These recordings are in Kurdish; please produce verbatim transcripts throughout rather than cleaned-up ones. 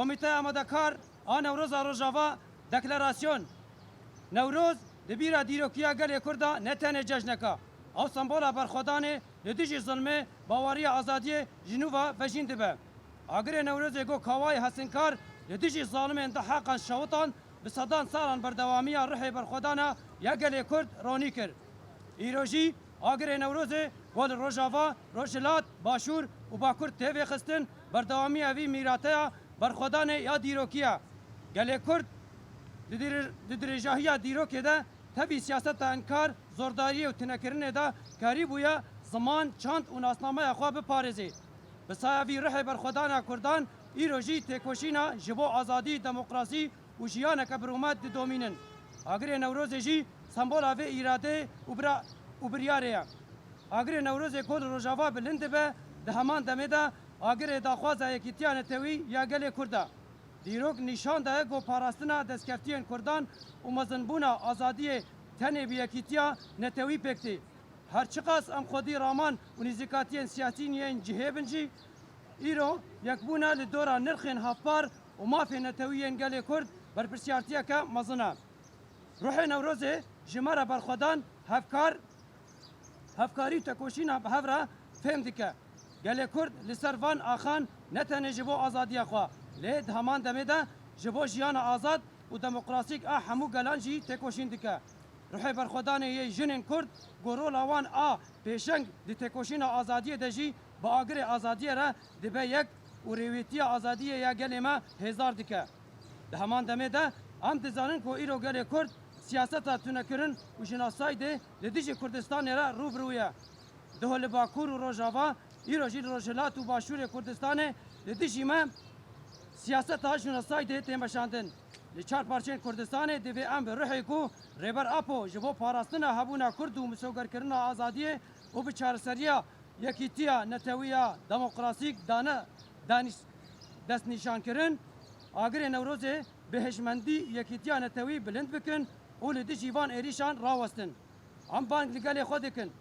Komîteya Amadekar a Newroza Rojava deklarasyon. Newroz di bîra dîrokiya gelê Kurd de ne tenê cejnek e, ew sembola berxwedanê li dijî zilmê, baweriya azadiyê ji nû ve vejîn dibe. Agirê Newrozê ku kawayê hesinkar li dijî zalimên di heqan şewitan, bi sedan salan berdewamiya ruhê berxwedana ya gelê Kurd ronî kir. Îro jî agirê Newrozê ku li Rojava, Rojhilat, Başûr û Bakur tê vêxistin, berdewamiya vî mîrateya berxwedanê ya dîrokî ye. Gelê Kurd di dir-, di dirêjahiya dîrokê de tevî siyaseta inkar, zordariyê û tunekirinê de karîbûye ziman, çand û nasnameya xwe biparêzê. Bi saya vî ruhê berxwedana Kurdan, îro jî têkoşîna ji bo azadî, demokrasî û jiyaneke bi rûmet didomînin. Agirê Newrozê jî sembola vê îradeyê û bira-, û biryarê ye. Agirê Newrozê ku li Rojava bilind dibe, di heman demê de agirê daxwaza yekîtiya netewî ya gelê Kurd e. Dîrok nîşan daye ku parastina destkeftiyên Kurdan û mezinbûna azadiyê tenê bi yekîtiya netewî pêk tê. Her çiqas em xwedî raman û nîzîkatiyên siyasî yên cihê bin jî, îro yekbûna li dora nirxên hevpar û mafên netewî yên gelê Kurd berpirsiyartiyeke mezin e. Ruhê Newrozê ji me re berxwedan, hevkar, hevkarî û tekoşîna bi hev re fêm dike. Gelê Kurd li ser van axan ne tenê ji bo azadiya xwe, lê di heman demê de ji bo jiyana azad û demokrasîk a hemû gelan jî têkoşîn dike. Ruhê berxwedanê yê jinên Kurd, ku rola wan a pêşeng di têkoşîna azadiyê de jî bi agirê azadiyê re dibe yek û rêwîtiya azadiyê ya gelê me hêzdar dike. Di heman demê de em dizanin ku îro gelê Kurd siyaseta tunekirin û jinosaydê li dijî Kurdistanê re rû bi rû ye. Diho li Bakur û Rojava, îro jî li Rojhilat û Başûrê Kurdistanê li dijî me siyaseta jinosaydê tê meşandin. Li çar parçeyên Kurdistanê divê em bi ruhê ku Rêber Apo ji bo parastina hebûna Kurd û misogerkirina azadiyê û bi çareseriya yekîtiya netewî ya demokrasîk dane danîş-, destnîşankirin, agirê Newrozê bi hişmendî yekîtiya netewî bilind bikin û li dijî van êrîşan rawestin. Em bang li gelê xwe dikin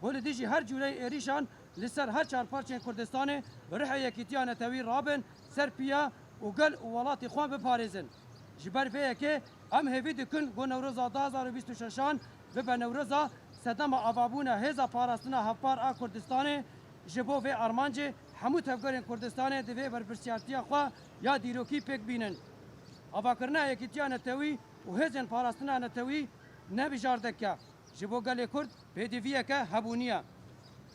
ku li dijî her cûreyê êrîşan li ser her çar parçeyên Kurdistanê bi ruhê yekîtiya netewî rabin ser piya û gel û welatê xwe biparêzin. Ji ber vê yekê em hêvî dikin ku Newroza du hazar û bîst û şeşan bibe Newroza sedema avabûna hêza parastina hevpar a Kurdistanê. Ji bo vê armancê hemû tevgerên Kurdistanê divê berpirsiyartiya xwe ya dîrokî pêk bînin. Avakirina yekîtiya netewî û hêzên parastina netewî ne bijardek e. Ji bo gelê Kurd pêdiviyeke hebûnî ye.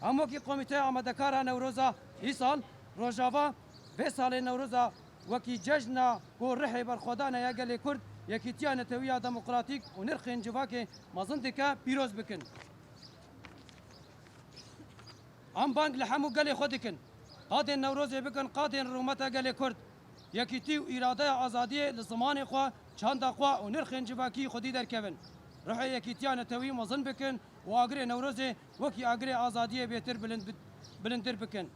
Em wekî Komîteya Amadekar a Newroza îsal Rojava vê salê Newroza wekî cejna ku rihê berxwedana ya gelê Kurd, yekîtiya netewî ya demokratîk û nirxên civakê mezin dike, pîroz bikin. Em bang li hemû gelê xwe dikin, qadên Newrozê bikin qadên rûmeta gelê Kurd. Yekîtî û îradeya azadiyê li zimanê xwe, çanda xwe û nirxên civakî xwedî derkevin. Ruhê yekîtiya netewî mezin bikin û agirê Newrozê wekî agirê azadiyê bêtir bilind bi-, bilindtir bikin.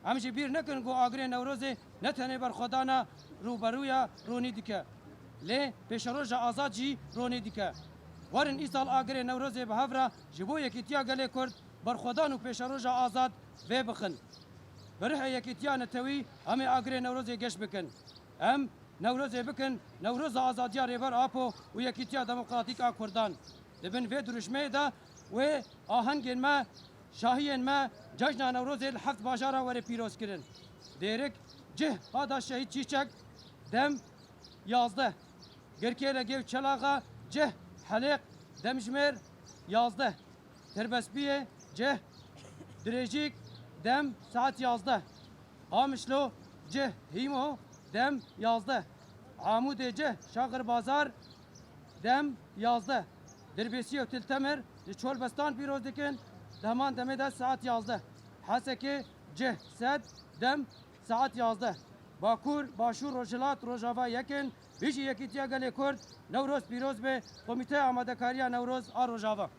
Em ji bîr nekin ku agirê Newrozê ne tenê berxwedana rûberûya ronî dike, lê pêşeroja azad jî ronî dike. Werin îsal agirê Newrozê bi hev re ji bo yekîtiya gelê Kurd, berxwedan û pêşeroja azad vê bixin. Bi rihê yekîtiya netewî em ê agirê Newrozê geş bikin. Em Newrozê bikin Newroza azadiya Rêber Apo û yekîtiya demokratîk a Kurdan. Di bin vê dirûşmeyê de wê ahengên me, şahiyên me cejna Newrozê li heft bajara were pîrozkirin. Dêrik, cih, qada Şehîd Çîçek, dem, yazdeh. Girkê Legê û Çelaxa, cih, Helêq, demjimêr, yazdeh. Tirbespiyê, cih, Dirêjîk, dem, saet yazdeh. Qamişlo, cih, Hîmo, dem, yazdeh. Amûdê, cih, Şaxir Bazar, dem, yazdeh. Dirbêsiyê û Til Temir li Çolbestan pîroz dikin, di heman demê de saet yazdeh. Hesekê, cih, Sed, dem, saet yazdeh. Bakur, Başûr, Rojhilat, Rojava yek in. Bijî yekîtiya gelê Kurd, Newroz pîroz be, Komîteya Amadekariya Newroz a Rojava.